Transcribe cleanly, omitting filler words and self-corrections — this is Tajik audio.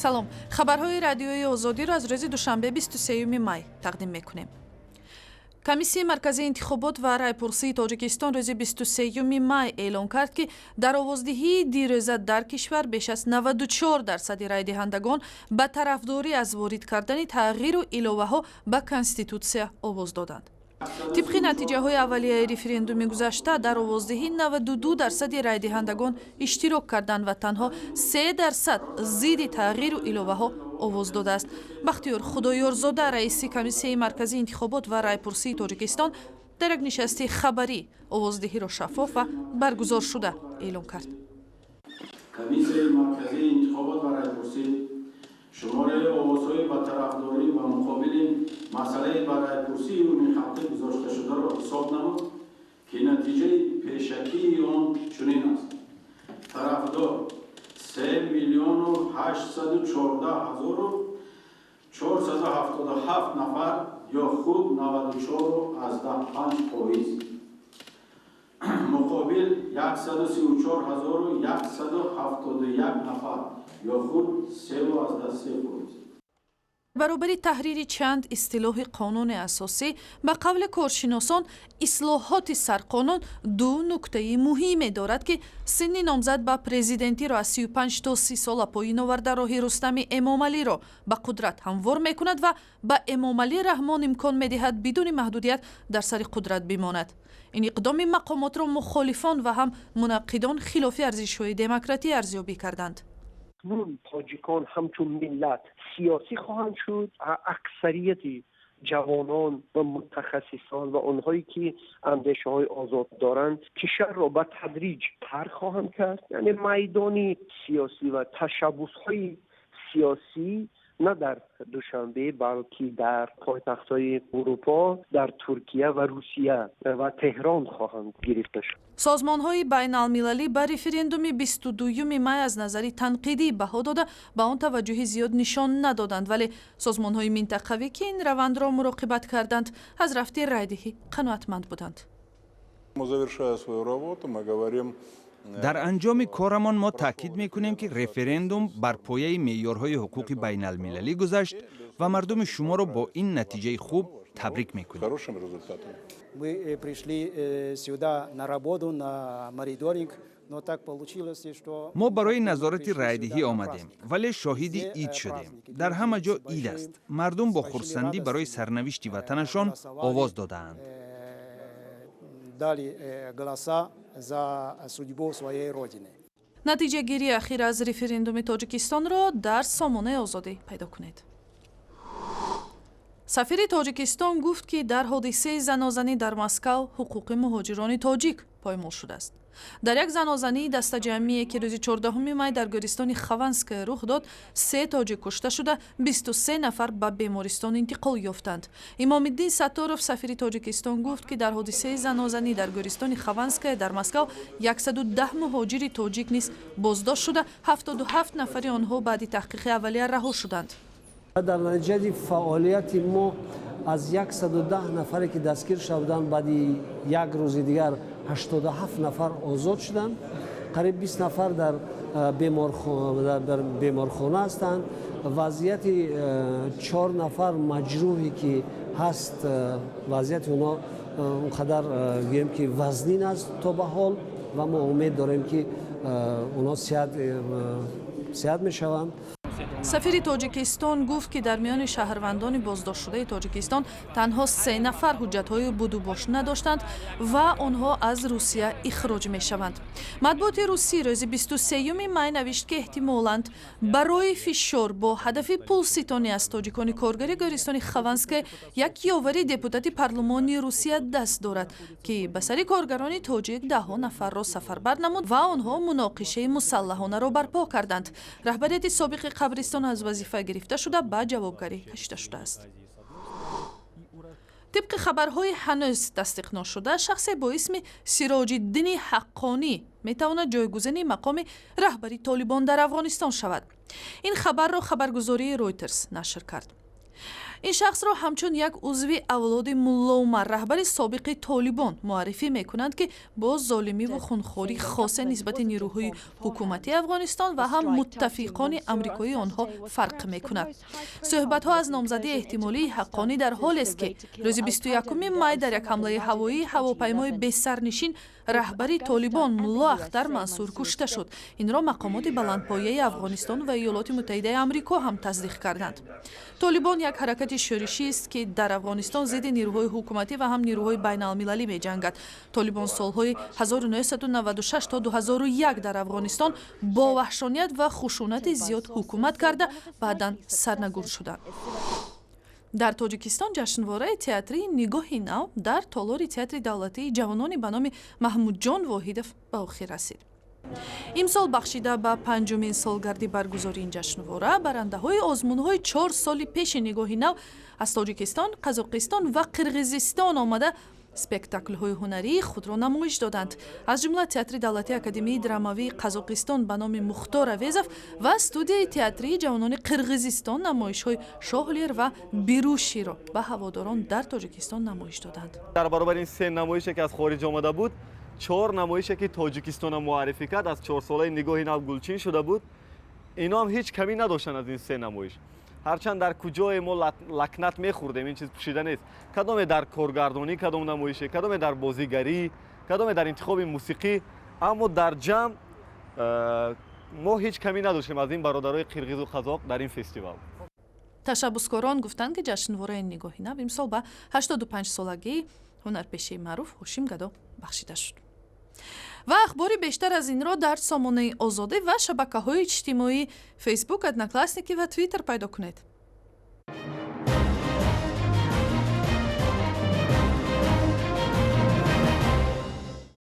Салом, хабарҳои Радиои Озодиро аз рӯзи душанбе, 23 май тақдим мекунем. Комиссияи марказии интихобот ва райпурсии Тоҷикистон рӯзи 23 май эълон кард, ки дар овоздиҳии дирӯза дар кишвар беш аз 94 дарсади райдиҳандагон ба тарафдорӣ аз ворид кардани тағйиру иловаҳо ба Конститутсия овоз доданд. Тибқи натиҷаҳои аввалияи референдуми гузашта, дар овоздиҳӣ 92 дарсади райдиҳандагон иштирок карданд ва танҳо 3 дарсад зидди тағйиру иловаҳо овоз додааст. Бахтиёр Худоёрзода, раиси Комиссияи марказии интихобот ва райпурсии Тоҷикистон, дар як нишасти хабарӣ овоздиҳиро шаффоф ва баргузоршуда эълон кард. Комиссияи марказии интихобот ва райпурсӣ шумораи овозҳои ба тарафдорӣ ва муқобили масъалаи ба райпурсии умумихалқӣ гузошташударо ҳисоб намуд, ки натиҷаи пешакии он чунин аст: тарафдор 3 814 477 нафар ё худ 94,5 фоиз, муқобил 134 171 нафар ё худ 3,3 фоиз. Баробари таҳрири чанд истилоҳи қонуни асосӣ, ба қавли коршиносон, ислоҳоти сарқонун ду нуктаи муҳиме дорад, ки синни номзад ба президентиро аз 35 то 30 сола поин оварда, роҳи Рустами Эмомалиро ба қудрат ҳамвор мекунад ва ба Эмомалӣ Раҳмон имкон медиҳад бидуни маҳдудият дар сари қудрат бимонад. Ин иқдоми мақомотро мухолифон ва ҳам мунаққидон хилофи арзишҳои демократӣ арзёбӣ карданд. Акнун тоҷикон ҳамчун миллат сиёсӣ хоҳанд шуд. Аксарияти ҷавонон ва мутахассисон ва онҳое ки андешаҳои озод доранд, кишварро ба тадриҷ тарк хоҳанд кард. Яъне майдони сиёсӣ ва ташаббусҳои сиёсӣ на дар Душанбе, балки дар пойтахтҳои Урупо, дар Туркия ва Русия ва Теҳрон хоҳанд гирифта шуд. Созмонҳои байналмилалӣ ба референдуми 22 май аз назари танқидӣ баҳо дода, ба он таваҷҷӯҳи зиёд нишон надоданд, вале созмонҳои минтақавӣ, ки ин равандро муроқибат карданд, аз рафти райдиҳӣ қаноатманд буданд. Завершая свою работу, мы говорим: Дар анҷоми корамон мо таъкид мекунем, ки референдум бар пояи меъёрҳои ҳуқуқи байналмилалӣ гузашт ва мардуми шуморо бо ин натиҷаи хуб табрик мекунем. Хорошим результатом. Мы пришли сюда на работу, на мониторинг, но так получилось, что Мо барои назорати райдиҳӣ омадем, вале шоҳиди ид шудем. Дар ҳама ҷо ид аст. Мардум бо хурсандӣ барои сарнавишти ватанашон овоз додаанд. Дали голоса за судьбу своей родины. Натиҷагирии ахир аз референдуми Тоҷикистонро дар сомонаи Озодӣ пайдо кунед. Сафири Тоҷикистон гуфт, ки дар ҳодисаи занозанӣ дар Москав ҳуқуқи муҳоҷирони тоҷик поймол шудааст. Дар як занозании дастаҷамъие, ки рӯзи 14 май дар гӯристони Хованская рух дод, се тоҷик кушта шуда, 23 нафар ба бемористон интиқол ёфтанд. Имомиддин Сатторов, сафири Тоҷикистон, гуфт, ки дар ҳодисаи занозанӣ дар гӯристони Хованская дар Москав 110 муҳоҷири тоҷик низ боздошт шуда, 77 нафари онҳо баъди таҳқиқи аввалия раҳо шуданд. Дар натиҷаи фаъолияти мо аз 110 нафаре, ки дастгир шуда буданд, баъди як рӯзи дигар 87 нафар озод шуданд. Қариб 20 нафар дар беморхона ҳастанд. Вазъияти чор нафар маҷрӯҳе, ки ҳаст, вазъияти онҳо он қадар, гӯем, ки вазнин аст то ба ҳол ва мо умед дорем, ки онҳо сиҳат мешаванд. Сафири Тоҷикистон гуфт, ки дар миёни шаҳрвандони боздоштшудаи Тоҷикистон танҳо се нафар ҳуҷҷатҳои будубош надоштанд ва онҳо аз Русия ихроҷ мешаванд. Матбуоти русӣ рӯзи 23 май навишт, ки эҳтимоланд барои фишор бо ҳадафи пулситонӣ аз тоҷикони коргари гӯристони Хованская як ёвари депутати парлумони Русия даст дорад, ки ба сари коргарони тоҷик даҳҳо нафарро сафарбар намуд ва онҳо муноқишаи мусаллаҳонаро барпо карданд. Раҳбарияти собиқи қабристон аз вазифа гирифта шуда, ба ҷавобгарӣ кашида шудааст. Тибқи хабарҳои ҳанӯз тасдиқношуда, шахсе бо исми Сироҷиддини Ҳаққонӣ метавонад ҷойгузини мақоми раҳбари Толибон дар Афғонистон шавад. Ин хабарро хабаргузории Ройтерс нашр кард. Ин шахсро ҳамчун як узви авлоди Мулло Умар, раҳбари собиқи Толибон, муаррифӣ мекунанд, ки бо золимиву хунхорӣ хосе нисбати нирӯҳои ҳукуматии Афғонистон ва ҳам муттафиқони амрикоии онҳо фарқ мекунад. Суҳбатҳо аз номзадии эҳтимолии Ҳаққонӣ дар ҳолест, ки рӯзи 21 май дар як ҳамлаи ҳавоии ҳавопаймои бесарнишин раҳбари Толибон Мулло Ахтар Мансур кушта шуд. Инро мақомоти баландпояи Афғонистон ва Иёлоти Муттаҳидаи Амрико ҳам тасдиқ карданд. Толибон як ҳаракати шӯришист, ки дар Афғонистон зидди нирӯҳои ҳукуматӣ ва ҳам нирӯҳои байналмилалӣ меҷангад. Толибон солҳои 1996 то 2001 дар Афғонистон бо ваҳшоният ва хушунати зиёд ҳукумат карда, баъдан сарнагун шуданд. Дар Тоҷикистон ҷашнвораи театрии «Нигоҳи нав» дар толори Театри давлатии ҷавонони ба номи Маҳмудҷон Воҳидов ба охир расид. Имсол бахшида ба панҷумин солгарди баргузории ин ҷашнвора барандаҳои озмунҳои 4 соли пеши «Нигоҳи нав» аз Тоҷикистон, Қазоқистон ва Қирғизистон омада, спектаклҳои ҳунарии худро намоиш доданд. Аз ҷумла Театри давлатии академияи драмавии Қазоқистон ба номи Мухтор Авезов ва студияи театрии ҷавонони Қирғизистон намоишҳои «Шоҳ Лир» ва «Беруширо» ба ҳаводорон дар Тоҷикистон намоиш доданд. Дар баробари ин се намоише, ки аз хориҷ омада буд, чор намоише, ки Тоҷикистона муаррифӣ кард, аз чорсолаи «Нигоҳи нав» гулчин шуда буд. Ино ҳам ҳеҷ камӣ надоштанд аз ин се намоиш. Ҳарчанд дар куҷое мо лакнат мехӯрдем, ин чиз пӯшида нест, кадоме дар коргардонӣ, кадом намоише, кадоме дар бозигарӣ, кадоме дар интихоби мусиқӣ, аммо дар ҷамъ мо ҳеҷ камӣ надоштем аз ин бародарои қирғизу қазоқ дар ин фестивал. Ташаббускорон гуфтанд, ки ҷашнвораи «Нигоҳи нав» имсол ба 85 солагии ҳунарпешаи маъруф Ҳошим Гадо бахшида шуд. Ва ахбори бештар аз инро дар сомонаи Озодӣ ва шабакаҳои иҷтимоӣ, Фейсбук, Одноклассники ва Твиттер пайдо кунед.